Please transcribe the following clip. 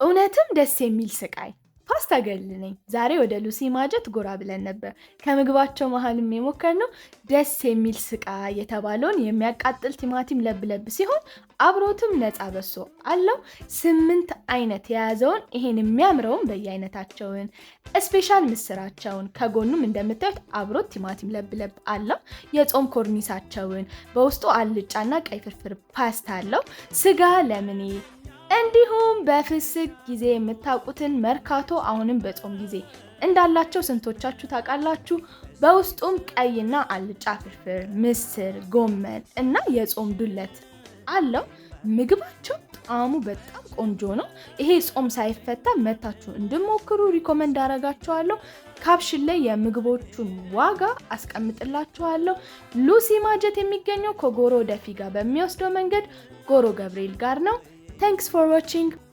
እውነትም ደስ የሚል ስቃይ። ፓስታ ገል ነኝ። ዛሬ ወደ ሉሲ ማጀት ጎራ ብለን ነበር። ከምግባቸው መሀልም የሞከርነው ደስ የሚል ስቃይ የተባለውን የሚያቃጥል ቲማቲም ለብለብ ሲሆን አብሮትም ነፃ በሶ አለው። 8 አይነት የያዘውን ይሄን የሚያምረውን በየአይነታቸውን special ምስራቸውን ከጎኑም እንደምታዩት አብሮት ቲማቲም ለብለብ አለው። የጾም ኮርኒሳቸውን በውስጡ አልጫና ቀይ ፍርፍር ፓስታ አለው። ስጋ ለምኔ እንዲሁም በፍስክ ጊዜ የምታውቁትን መርካቶ አሁንም በጾም ጊዜ እንዳላቸው ስንቶቻችሁ ታውቃላችሁ? በውስጡም ቀይና አልጫ ፍርፍር፣ ምስር፣ ጎመን እና የጾም ዱለት አለው። ምግባቸው ጣዕሙ በጣም ቆንጆ ነው። ይሄ ጾም ሳይፈታ መታችሁ እንድሞክሩ recommend አረጋችኋለሁ። Caption ላይ የምግቦቹን ዋጋ አስቀምጥላችኋለሁ። ሉሲ ማጀት የሚገኘው ከጎሮ ደፊ ጋር በሚወስደው መንገድ ጎሮ ገብርኤል ጋር ነው። Thanks for watching.